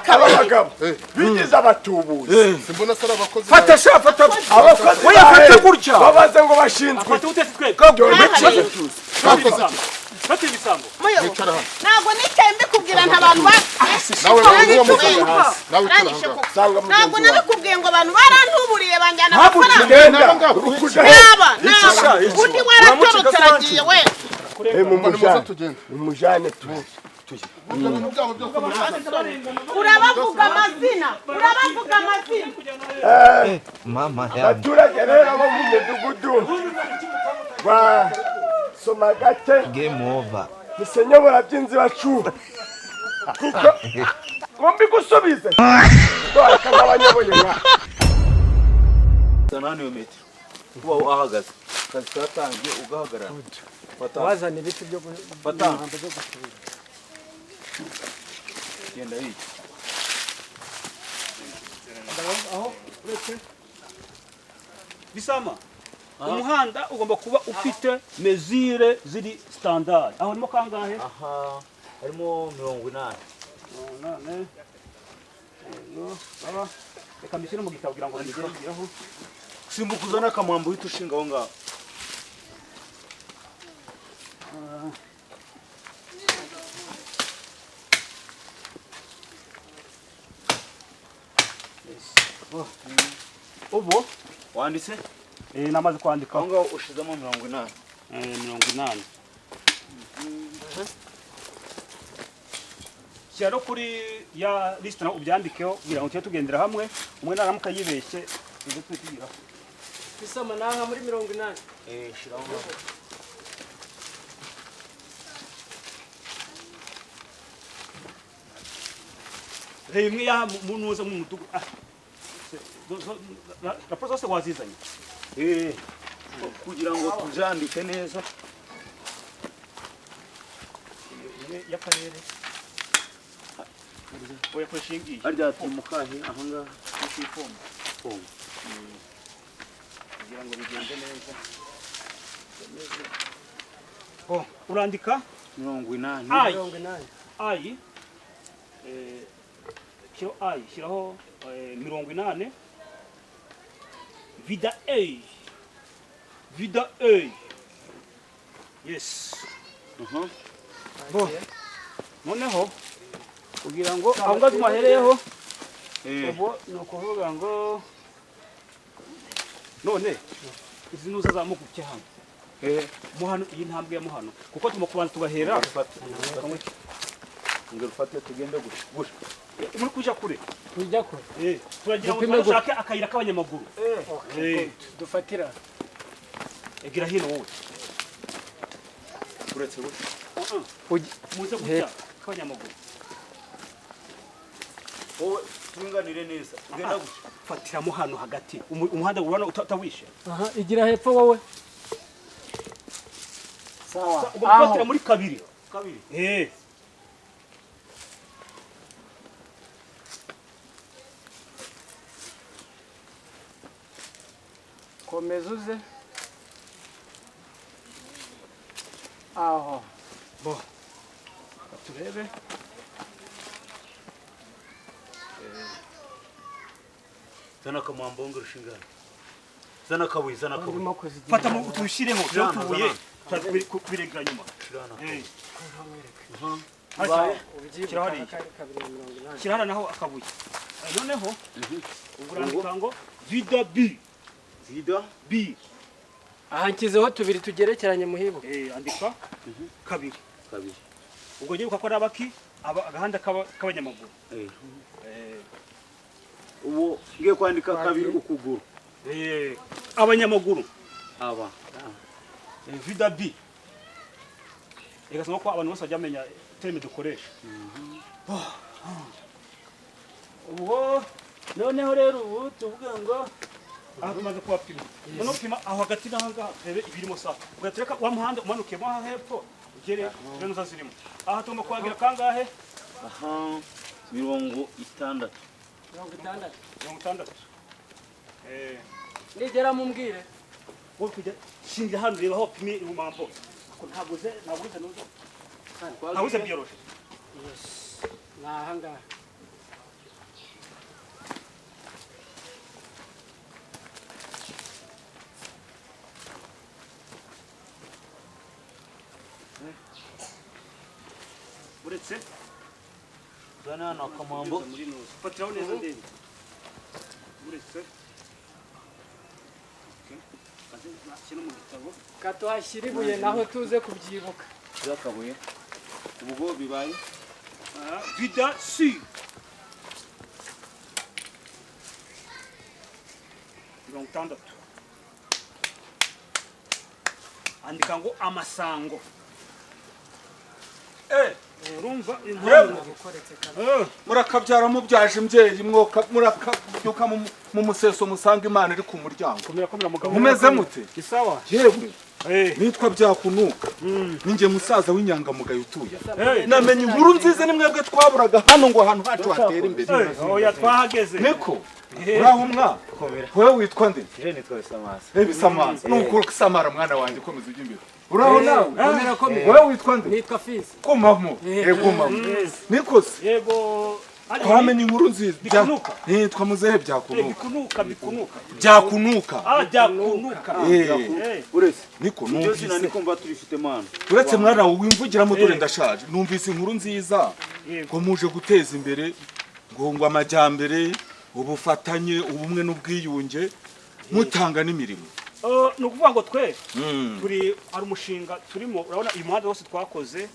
Aba bagabo bigize abatubuzi. Simbona sara abakozi. Fata sha, fata. Abakozi Oya, ba fata leta gutya. Babaze ngo bashinzwe. Fata utetse twebwe. Bakoze iki? Fata ibisambo. Muyobo, Wicara hano. ntabwo nicaye mbikubwira nta bantu ba Nawe Uranyishe uwo koko. Nawe wicara Uranyishe aho ngaho. koko. Sanga mugenzi Ntabwo wawe. nabikubwiye ngo abantu barantuburiye banjyana amafaranga. Genda. N'aba ngabo. Ukuja he? Naba naba undi waratorotse Uramucika. aragiye we. Eh, Nimuze mumujane. tugende. Mumujane tu. Ibyo bintu byabo byose mubizane. Urabavuga amazina, urabavuga amazina. Mama yangu. Abaturage rero bo mu mudugudu wa Somagate, Game over. mise nyobora by'inzibacyuho kuko ngo mbigusubize reka nk'abanyoboye nka Zana hano iyo metero kuba ahagaze akazi katangiye ugahagarara. Fata. Wazana ibiti byo Fata. imirambo byo gusubira. Genda hirya. Aho uretse bisama umuhanda ugomba kuba ufite mesure ziri standard. Aho harimo kangahe? Aha harimo 80. None no baba reka mbishyire mu gitabo kugira ngo mbigeraho. Simbuka uzane akamwambo uhita ushinga aho ngaho. Ubu Wanditse? Namaze kwandika. Aho ngaho ushizemo 80. 80. Shyira no kuri ya lisite nawe ubyandikeho kugira ngo tujye tugendera hamwe, umwe naramuka yibeshye tuze tujye tugeraho. Bisama naha muri 80. Shira aho ngaho. Reba imwe ya munuza mu mudugudu. Raporo zose wazizanye? Kugira ngo tubyandike neza. Imwe y'akarere oya koresha iyi ngiyi. Harya turi mu kahe aho ngaho? Kugira ngo bigende neza. Bon, urandika 80. Ayi. 80. Ayi, shyiraho ayi, shyiraho 80 vida a, vida a, yes. Bon, noneho kugira ngo aho ngaho twahereyeho, ubwo ni ukuvuga ngo none izi nuza zamuka hano muhano, iyi ntambwe ya muhano, kuko tugomba kubanza tugahera. Ngero ufate tugende gutya gutya. Muri kuja kure. Tujya kure. Turagira ngo Dupime gutya. dushake akayira k'abanyamaguru. Dufatira. Egira hino wowe. Uretse gutya. Muze gutya k'abanyamaguru. Wowe turinganire neza. Ugenda gutya. Fatiramo hano hagati. Umuhanda urabona utawishe. Aha igira hepfo wowe. Sawa. Ugomba gufatira muri kabiri. Kabiri. Komeza uze. Aho. Bo. Turebe. Zana akamwambo ngero ushinga. Zana akabuye, zana akabuye. Urimo kuzigira. Fata mu tushireho, Shirana, tubuye. zana. Kubirenga nyuma. Shirana. Hasi. Ubyibuka Shyira hariya. akari 280. Shyira hariya naho akabuye. Noneho urandika ngo vida B. Vida B. Aha nshyizeho tubiri tugerekeranye muhibuka. Andika kabiri. Kabiri. Ubwo ngiye ukakora abaki agahanda k'abanyamaguru. Ubu ngiye kwandika kabiri ukuguru. Abanyamaguru. Aba. Vida B. Igasoma ko abantu bose bajya bamenya terme dukoresha. Ubwo noneho rero ubu tuvuga ngo aha tumaze kuhapima. Noneho pima aho hagati n'aha ngaha turebe ibirimo sa. Ugatereka wa muhanda umanukiyemo aha hepfo ugere turebe zirimo. Aha tugomba kuhagira kangahe? Aha 60. 60. 60. Nigera mumbwire. Wowe kujya shinga hano reba aho wapimiye irumambo. Ako ntabuze nuza. Ntabuze byoroshe. Yes. Naha ngaha. Fatiraho neza ndende uretse shyira mu gitabo. Katuhashyira ibuye naho tuze kubyibuka. Zakabuye ubwo bibaye. Vida si 60, andika ngo amasango. Urumva impamvu? Murakabyara mubyaje imbyeyi, mwoka murakabyuka mu museso musanga Imana iri ku muryango. Komera, komera mugabo. Mumeze mute? Isawa. Yewe, nitwa Byakunuka, ninjye musaza w'inyangamugayo utuye. Namenye inkuru nziza, ni mwebwe twaburaga hano ngo ahantu hacu hatere imbere. Oya, twahageze. Niko uraho mwa, wowe witwa nde? Nitwa Bisamasa. Eh, Bisamasa, nuko Samara mwana wanjye, komeza ujya imbere. Uraho nawe? Komera, komera. Wowe witwa nde? Nitwa Fizi. Kumamo, gumamo. Niko se? Yego. Twamenye inkuru nziza. Bikunuka. Nitwa muzehe Byakunuka. Bikunuka, bikunuka. Byakunuka. Ah, byakunuka. Uretse Niko ibyo numvise zina niko turifite mana. Uretse mwana wawe wimvugiramo, dore ndashaje. Numvise inkuru nziza ngo muje guteza imbere ngo amajyambere, ubufatanye, ubumwe n'ubwiyunge, mutanga n'imirimo. Ni ukuvuga ngo twe turi hari umushinga turimo. Urabona uyu muhanda wose twakoze,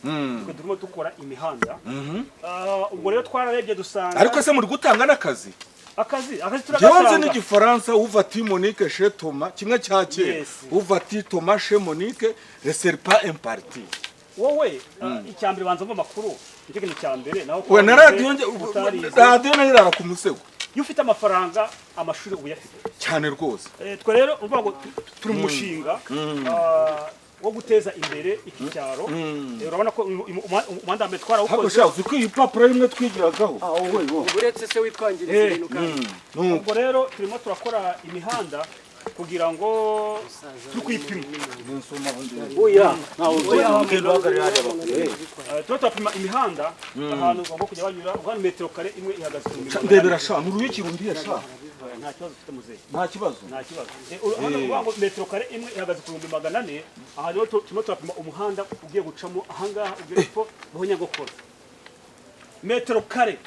twe turimo dukora imihanda. Ubwo rero twararebye dusanga Ariko se muri gutanga n'akazi? Akazi, akazi Njyewe nzi turagatanga. n'igifaransa: où vas-tu Monique? Chez Thomas. Kimwe cya kera: Yes. Où vas-tu Thomas? Chez Monique, le serpent imparti. Wowe, icya mbere banza mva amakuru, nicyo kintu cya mbere naho. We na radiyo utarize. Radiyo nayo irara ku musego. Iyo ufite amafaranga, amashuri uba uyafite. Cyane rwose. Twe rero uvuga ngo turi mu mushinga wo guteza imbere iki cyaro. Urabona ko umuhanda wa mbere Ntabwo twarawukoze. sha, uzi ko iyi papuro rimwe twigiragaho? Uretse se witwangiriza ibintu kandi. Nuko Ubwo rero turimo turakora imihanda kugira ngo turi kuyipima. Oya, ntawe ugenda uhagarara hariya bakure. Tuba turapima imihanda ahantu bagomba kujya banyura. Ubwo hano metero kare imwe ihagaze ku mirongo. Ndebera sha, nuruyikira undiye sha. Nta kibazo ufite muzehe. Nta kibazo. Nta kibazo. Hano uvuga ngo metero kare imwe ihagaze ku 400,000. Aha rero turimo turapima umuhanda ugiye gucamo ahangaha ugera epfo Buhonyagokora, metero kare.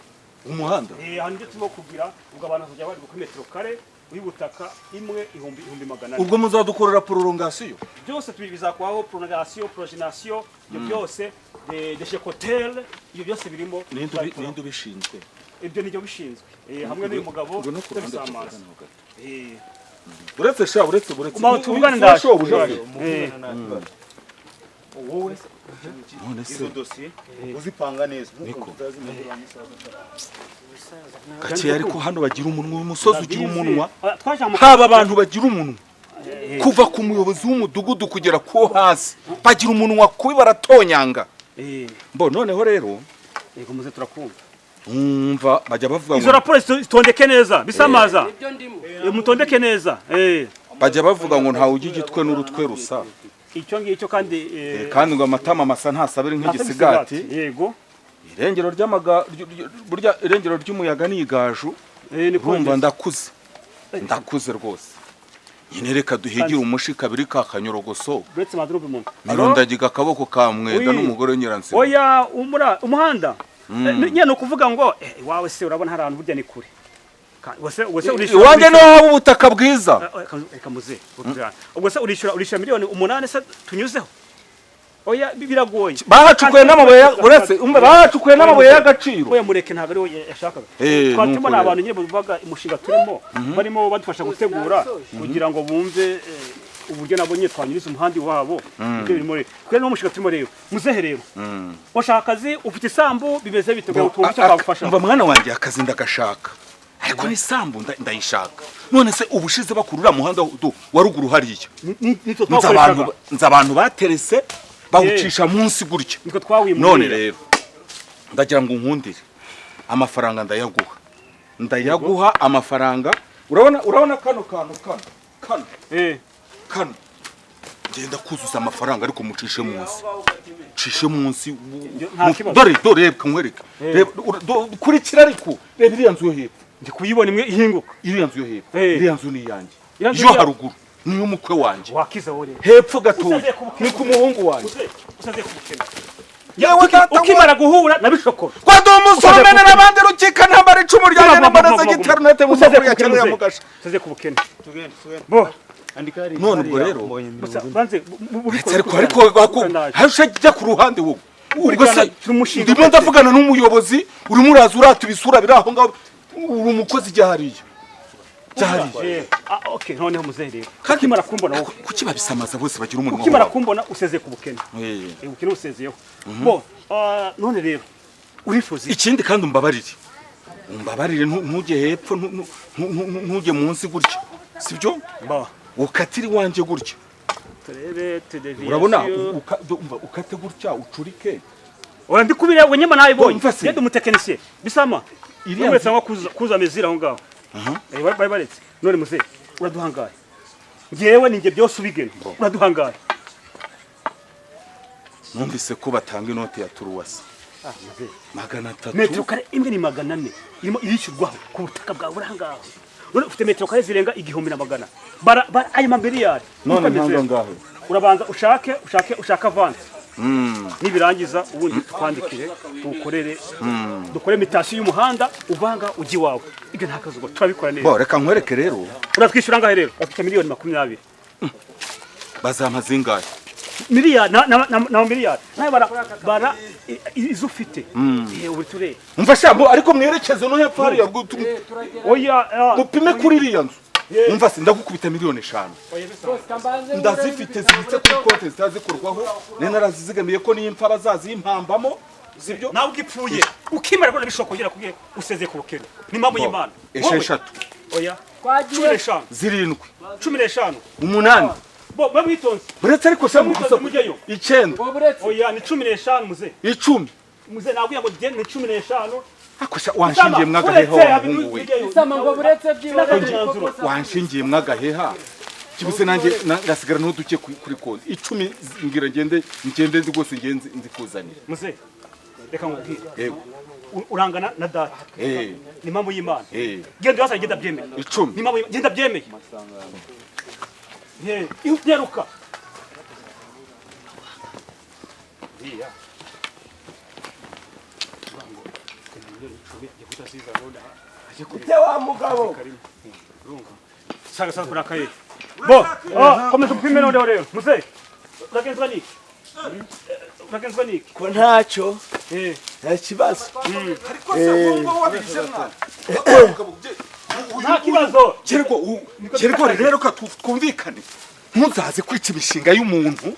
Umuhanda. Hano ibyo turimo kugira, ubwo abantu bazajya bari kuri metero kare y'ubutaka imwe 400,000. Ubwo muzadukorera prolongation? Byose bizakwaho, prolongation, progenation, ibyo byose, de chekotel, ibyo byose birimo. Ninde ubishinzwe? Ibyo nibyo bishinzwe. Hamwe n'uyu mugabo Ngo no ku ruhande Bisamasa. tuvugane ho gato. Uretse sha, uretse, uretse. Uma tuvugane, ndaje. Shobuja. Wowe None se izo dosiye uzipanga neza. Niko. Gakeya, ariko hano bagira umunwa, uyu musozi ugira umunwa. Twaje mu Haba abantu bagira umunwa kuva ku muyobozi w'umudugudu kugera ku hasi, bagira umunwa kubi, baratonyanga. Mbo noneho rero Yego muze, turakumva. Umva, bajya bavuga Izo ngo raporo zitondeke neza, Bisamaza. Nibyo ndimo. Mutondeke neza. Bajya bavuga ngo ntawe ujya igitwe n'urutwe rusa. Icyo ngicyo kandi. Kandi ngo amatama masa ntasabire nk'igisigati. Yego. Irengero ry'amaga burya irengero ry'umuyaga ni igaju. Niko Urumva, bimeze. ndakuze, ndakuze rwose nyine. Reka duhigire umushi kabiri ka kanyorogoso. Uretse madrupe umuntu. Mirundagiga akaboko ka Mwenda Oui. n'umugore Nyiransibo. Oya, umura umuhanda. Nyine ni ukuvuga ngo iwawe se urabona hari ahantu burya ni kure. Ubwo se urishyura Iwanjye niho haba ubutaka bwiza. Reka muze. Ubwo se urishyura miliyoni 8 se tunyuzeho? Oya, biragoye. Bahacukuye n'amabuye uretse umva, bahacukuye n'amabuye y'agaciro. Oya, mureke, ntabwo ariwe yashakaga. Nuko Twatuma ni rero. abantu nyine buvaga umushinga turimo, barimo badufasha gutegura kugira ngo bumve uburyo nabo nyine twanyuriza umuhanda iwabo. Ibyo birimo rero twe n'uwo mushinga turimo rero. Muzehe rero, washaka akazi, ufite isambu, bimeze bite kugira ngo twumve icyo twagufasha? Umva mwana wanjye, akazi ndagashaka, ariko n'isambu ndayishaka. None se ubushize bakura uriya muhanda wa ruguru hariya, Nitwe nzi abantu twakoreshaga. nzi abantu baterese bawucisha munsi gutya. Nitwe twawimuriye. None rero ndagira ngo unkundire, amafaranga ndayaguha, ndayaguha amafaranga. Urabona kano kantu, kano kano, ngenda kuzuza amafaranga, ariko mucishe munsi, cishe munsi. Nta kibazo. Dore, dore, reba nkwereke. Reba, kurikira, ariko reba iriya nzu yo hepfo. Ndi kuyibona imwe ihinguka. Iriya nzu yo hepfo, iriya nzu ni iyanjye. Iriya nzu Yo ni haruguru niyo umukwe wanjye. Wakiza wowe rero. Hepfo gatoya Usaze ku bukene. ni ku muhungu wanjye. Usaze ku bukene. Yewe data we. Ukimara guhura nabishokora. Kwa ndi umusore umena n'abandi rukika ntambara icumu ryanjye n'amaraso gitero mu Useze maguru ya kera ya mugasha. Useze ku bukene. Bo None ubwo rero gusa banze uretse ariko harusha jya ku ruhande wowe. Ubwo se Turi ndimo ndavugana n'umuyobozi urimo uraza urata ibisura biri aho ngaho, uri umukozi jya hariya. Jya hariya. Okay, noneho muzehe rero. Ukimara kumbona wowe. Kuki babisamaza bose bagira umunwa? Ukimara kumbona useze ku bukene. Ubukene usezeyeho. Bo none rero urifuza ikindi kandi umbabarire. Umbabarire ntujye hepfo ntujye munsi gutya. Sibyo? Ba. Ukatiri wanje gutya. Turebe televiziyo. Urabona ukate gutya ucurike. Oya ndikubira we nyema nayibonye. Ngende umutekinisiye. Bisama. Iriya sangwa kuza mezira aho ngaho. Bari baretse. None muze uraduhangaye. Ngewe ninjye byose ubigena. Uraduhangaye. Numvise ko batanga inote ya turuwasa. 300. Metero kare imwe ni 400. Irimo irishyurwaho ku butaka bwawe urahangaho. None ufite metero kare zirenga 1500. Bara ayo mamiliyari. None mpanga ngaho. Urabanza ushake ushaka avance. Nibirangiza ubundi twandikire tukorere dukore mitasiyo y'umuhanda uvanga uji wawe. Ibyo nta kazuba turabikora neza. Bo reka nkwereke rero. Uratwishyura ngahe rero? Afite miliyoni 20. Bazampa zingahe? Miliyari na miliyari. Nawe bara izo ufite. Ubu ture. Umva shambo ariko mwerekeze no hepfo hariya. Oya mupime kuri iriya nzu. Umva se ndagukubita miliyoni 5. Ndazifite zibitse kuri konti zitazikorwaho. Nene narazizigamiye ko nimpfa bazazimpambamo. Sibyo? Nawe ugipfuye. Ukimara kubona bishoko kugera kubwiye useze ku bukene. Ni mpamvu y'Imana. 6. Oya. 15. 7. 15. 8. Bo bamwitonze. Buretse ariko se mujyeyo. 9. Oya ni 15 muze. 10. Muze nabwiye ngo ni 15. Akosha wanshingiye mwagaheha wahungu we. Isama ngo buretse byibura. Wanshingiye mwagaheha. Kibuse nanjye ngasigara n'uduke kuri konti. 10 ngira ngende ndi rwose ngenzi nzikuzanira. Muze reka nkubwire. Yego. Urangana na data. Ni mpamvu y'Imana. Genda wasa genda byemeye. 10. Ni mpamvu genda byemeye. Ihutyeruka. Iya. Ite wa mugabo. Saga saga kurakaye. Bo, komeza upime none rero. Muze. Uragenzwa niki? Uragenzwa niki? Ko ntacyo. Nta kibazo. Ariko se wumva wabije mwana. Nta kibazo. Kirego rero ka twumvikane. Ntuzaze kwica imishinga y'umuntu.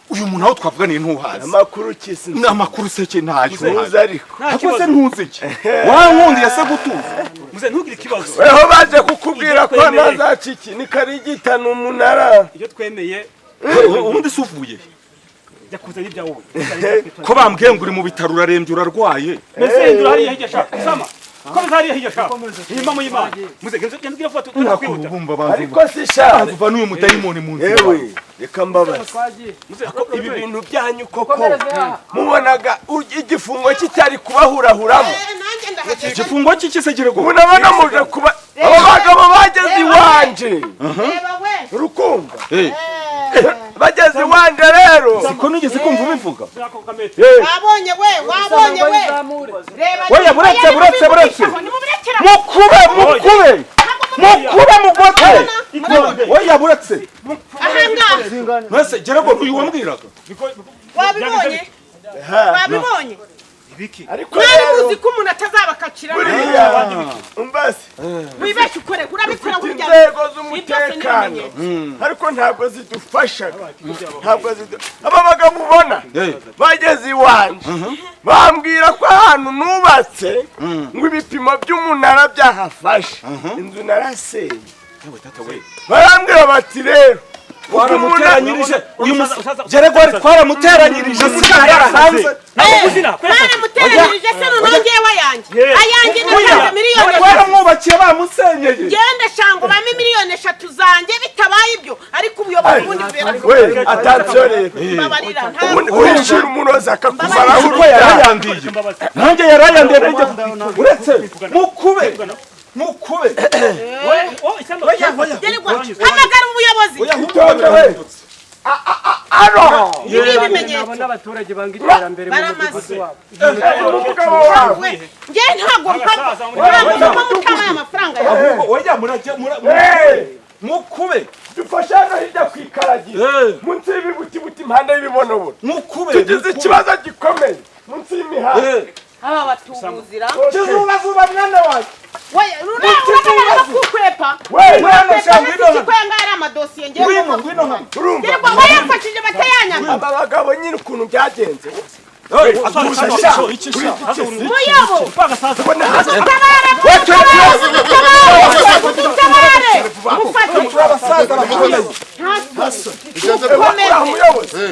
Uyu muntu aho twavuganiye ntuhazi. Amakuru kisi. Amakuru seke ntayo. Ntuzi ariko. Ntabwo se ntuzi iki. Wankundiye se gutuza. Muze ntugire ikibazo. Weho baje kukubwira ko ntazaca iki ni karigita n'umunara. Iyo twemeye ubundi se uvuye. Jya kuzana ibya wowe. Ko bambwiye ngo uri mu bitaro urarembye urarwaye. Mbese hindura hariya hirya shaka. Sama. Komeza hariya hirya shaka. Inyuma mu Imana. Muze genda ugira vuba twihuta. Ariko si sha. Uva n'uyu mudayimoni mu nzira. Yewe reka mbabaze. Ibi bintu byanyu koko mubonaga igifungo kitari kubahurahuramo. Igifungo cy'ikisegerego. Ubu nabona muje kuba abo bagabo bageze iwanje. Urukumva. Bageze iwanje rero. Siko nigeze kumva ubivuga. Wabonye we, wabonye we. Reba. Oya buretse. Mukube Mukube mugote. Oya buretse. Ahanga. Mwese gerego uyu wambwiraga. Wabibonye? Wabibonye? Ariko rero uzi ko umuntu atazabakacira. Umbase. Wibeshye ukore urabikora burya. Inzego z'umutekano. Ariko ntabwo zidufashaga. Ntabwo aba bagabo ubona bageze iwanje. Bambwira ko ahantu nubatse ngo ibipimo by'umunara byahafashe. Inzu narasenye. Barambwira bati rero twaramuteranyirije uyu Gerego twaramuteranyirije hanze. Twaramuteranyirije se noneho ngewe ayanjye. Ayanjye natanze miliyoni 3. Twaramwubakiye bamusenyeye. Genda shango bame miliyoni 3 zanjye bitabaye ibyo ariko ubuyobozi bundi bwera. We attention rero. Uwishyura umurozi akakumaraho uko yarayandiye. Nanjye yarayandiye uretse mukube. Mukube. Hamagara ubuyobozi. Aro. Ibi ibimenyetso. N'abaturage banga iterambere mu mudugudu wabo. Umugabo wawe. Nge ntabwo mpamvu mutama aya mafaranga yawe. Ahubwo oya murajya mukube dufashe hano hirya ku ikaragira munsi y'ibibutibuti impande y'ibibonobono mukube tugize ikibazo gikomeye munsi y'imihanda. Aba batubuzira kizubazuba mwana wanjye. Urabona kukwepa kwenga ari amadosiye ngiye ngwino hano urumva wayamfashije batayanyanga. Aba bagabo nyine ukuntu byagenze. Muyabo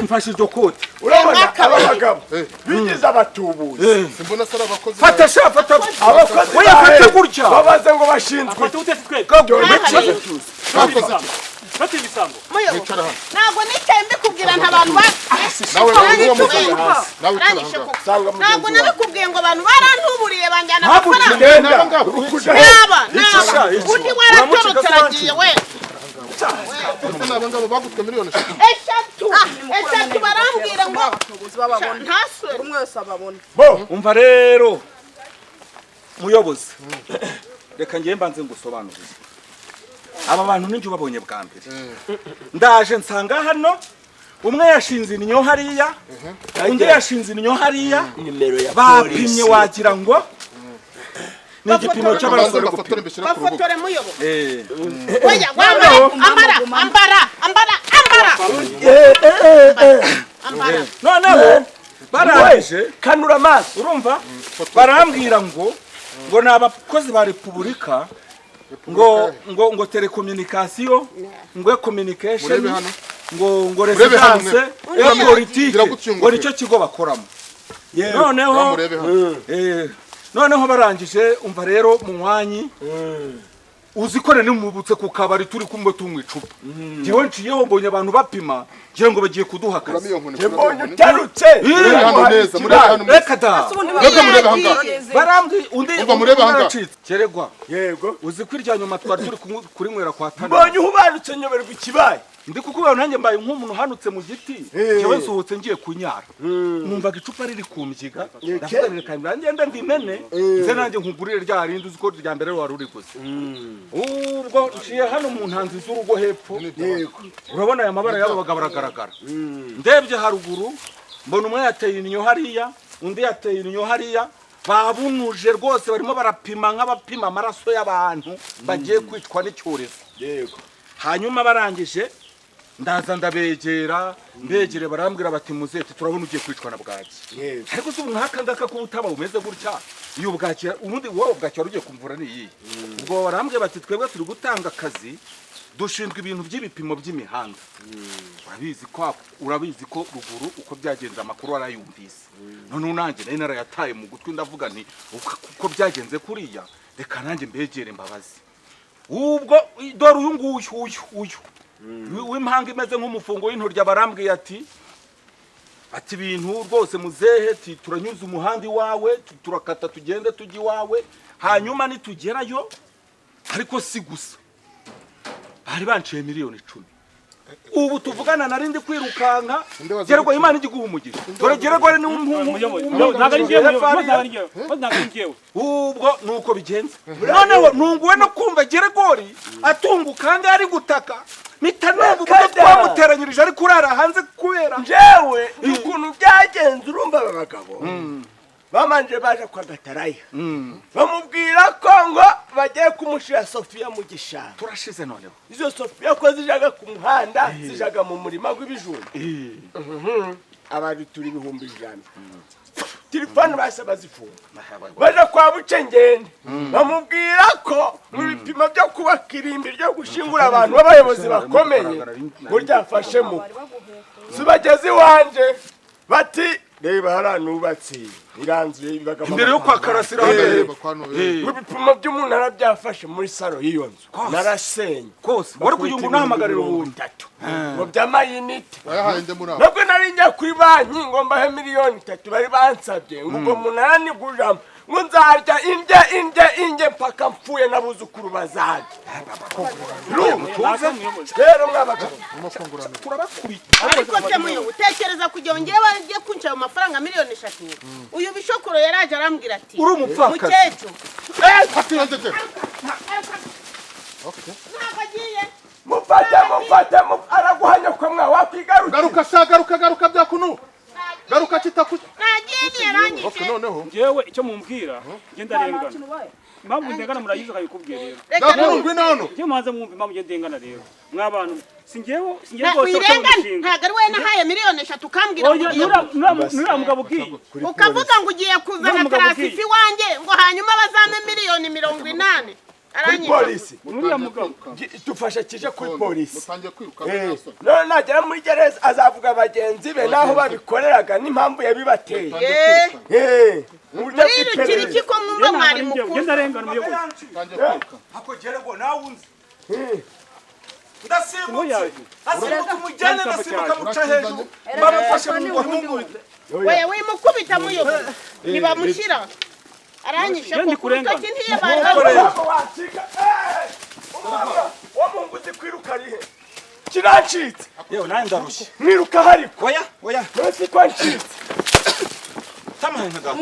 mfashe iryo kote. Urabona aba bagabo bigize abatubuzi. Fata sha fata abakozi fata gutya babaze ngo bashinzwe. Ntabwo nicaye mbikubwira nta bantu ntabwo nabikubwiye ngo abantu barantuburiye banjyana amafaranga. Naba undi waratorotse aragiye we. Eshatu barambwira ngo ntaswe. Umva rero muyobozi, reka ngiye mbanze ngusobanurire. Aba bantu ninjye ubabonye bwa mbere. Ndaje nsanga hano umwe yashinze inyo hariya, undi yashinze inyo hariya, bapimye wagira ngo ni igipimo cy'amaraso bari gupima. Bafotore muyobo. Oya ambara ambara ambara ambara ambara. Noneho barangije kanura amaso urumva barambwira ngo ni abakozi ba Repubulika ngo ngo ngo telecommunication ngo communication ngo ngo residence et politique ngo nicyo kigo bakoramo. Noneho noneho barangije umva rero munywanyi uzikore nimubutse ku kabari turi kumwe tunywa icupa. Ngewe nciyeho mbonye abantu bapima ngira ngo bagiye kuduha akazi. Mbonye utarutse reka da barambwi undi aracitse keregwa. Yego uzi ko irya nyuma twari turi kurinywera kwa tana. Mbonye uhubanutse nyoberwa ikibaye. Ndi kukubona nanjye mbaye nk'umuntu uhanutse mu giti. Ngewe nsohotse ngiye kunyara numvaga icupa riri kumbyiga ndavuga reka ngende ndimene nze nanjye nkugurire rya rindi uzi ko rya mbere wari uriguze. Ubwo nciye hano mu ntanzi z'urugo hepfo urabona aya mabara y'abo bagabo aragaragara. Ndebye haruguru mbona umwe yateye inyo hariya undi yateye inyo hariya babunuje rwose barimo barapima nk'abapima amaraso y'abantu bagiye kwicwa n'icyorezo. Yego hanyuma barangije ndaza ndabegera mbegere barambwira bati muzete turabona ugiye kwicwa na bwaki. Ariko se nkaka ngaka ko ubutaba bumeze gutya iyo bwaki ubundi wowe bwaki wari ugiye kumvura ni iyi. Ubwo barambwira bati twebwe turi gutanga akazi dushinzwe ibintu by'ibipimo by'imihanda. Urabizi ko ruguru uko byagenze amakuru arayumvise. None unanjye nari narayataye mu gutwi ndavuga nti uko byagenze kuriya reka nanjye mbegere mbabazi. Ubwo dore uyu nguyu uyu w'impanga imeze nk'umufungo w'intorya barambwiye ati ibintu rwose muzehe turanyuza umuhanda iwawe turakata tugende tujya iwawe hanyuma nitugerayo. Ariko si gusa bari banciye miliyoni 10. Ubu tuvugana narindi kwirukanka gerwa Imana igiguha umugisha. Dore gerwa ni ubwo nuko bigenze. Noneho nunguwe no kumva Geregori atunguka kandi ari gutaka mitanumva ubwo twamuteranyirije ari kurara hanze kubera njewe ukuntu byagenze. Urumva aba bagabo bamanje baje kwa Gataraya bamubwira ko ngo bagiye kumushira Sofia mu gishanga. Turashize noneho izo Sofia ko zijaga ku muhanda zijaga mu murima gw'ibijumba ababitura 100,000 telefone basa bazifunga baje kwa Bucengende bamubwira ko mu bipimo byo kubaka irimbi ryo gushingura abantu b'abayobozi bakomeye ngo ryafashe mu zibageze iwanje bati reba haranubatse iranzuye ibagamo imbere yo kwa Karasira mu bipimo by'umunara byafashe muri salo y'iyo nzu narasenye kose wari kugira ngo unahamagarire ubuntu 3 ngo by'amayinite nabwo nari njya kuri banki ngo mbahe miliyoni 3 bari bansabye ngo ubwo munara nigujamo Ngo nzarya indye indye indye mpaka mpfuye n'abuzukuru bazarya. Rero mwabagabo Turabakubita. Ariko se muyo utekereza kugira ngo ngewe bagiye kunca ayo mafaranga 3 miliyoni? Uyu bishokoro yaraje arambwira ati: Uri umupfakazi. "Mukecuru." Fata iyo ngegera. Ntabwo agiye. Mufate, mufate, araguhanya ko mwa wakwigarukira. Garuka sha, garuka, garuka byakunu. Garuka kitaku. Nagiye ntiyarangije. Okay, noneho. Njyewe icyo mumbwira, njye ndarengana. Impamvu ndengana murayizi, akabikubwira rero. Reka. Byakunu, ngwino hano. Njyewe mubanze mwumva impamvu njye ndengana rero. Mwabantu, si njyewe, si njyewe Na- rwose wirengane umushinga. Ntabwo ari wowe nahaye 3 miliyoni ukambwira ngo Oya, ugiye nuriya mugabo ugiye. ukavuga ngo ugiye kuzana Nuriya mugabo tarasifi ugiye. iwanjye, ngo hanyuma bazame 80 miliyoni. Kuri Aranyisha. polisi. Nuriya mugabo. Dufashe kije kuri polisi. Mutangiye kwiruka. None nagera muri gereza azavuga bagenzi be n'aho babikoreraga n'impamvu yabibateye. Mu buryo Murirukira bw'iperereza. iki ko mwumva Njye ntabwo mwari ari njyewe, njye mukuru? ndarengana umuyobozi. Mutangiye kwiruka. Hakogere ngo nawe unzi. Ngo Ndasimbutse. yaje. Asimbuka umujyane, ndasimbuka muca hejuru. Bamufashe mu ngumi. Wewe wimukubita muyobozi, ntibamushyira, aranyishe. Njye ndi Ko kurengana. urutoki ntiyabari. Ntabwo wacika. Umwana wo mu nguzi kwiruka ari he? Kirancitse. Yewe, nanjye ndarushye. Mwiruka hariko. Oya, oya. None ko ncitse. Tamaye nka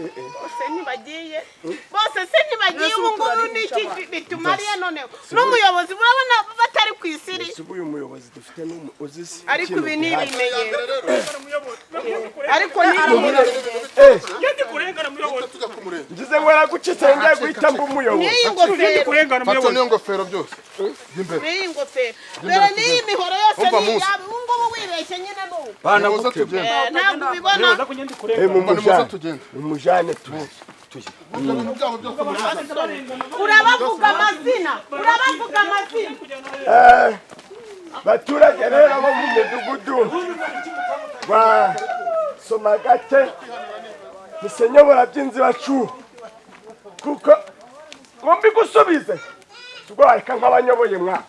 Bose ntibagiye, bose se ntibagiye. Ubu ngubu ni iki bitumariye noneho n'umuyobozi urabona batari ku isiri? Ese ubu uyu muyobozi dufite uzi si Ariko ibi ni ibimenyetso, ariko ni Njye ndi kurengana muyobozi. Tujya ku murenge. Ngize ngo aragucitse, ngiye guhita mba umuyobozi. N'iyi Njye ndi ngofero. kurengana Fata muyobozi. n'iyo ngofero byose. Imbere. N'iyi ngofero dore, n'iyi mihoro yose Umva ni Musa. iyabo. Ubu ngubu wibeshye nyine ni ubu. Nimuze tugende. Ntabwo ubibona. Muyobozi, ariko njye ndi kurengana. Umva, nimuze tugende. Mumujane tu. Ibyo bintu byabo byose murabizi. Urabavuga amazina, urabavuga amazina. Baturage rero bo mu mudugudu wa Somagate, misenyobora by'inzibacu, kuko ngo mbigusubize ubwo wareka nk'abanyoboye mwa.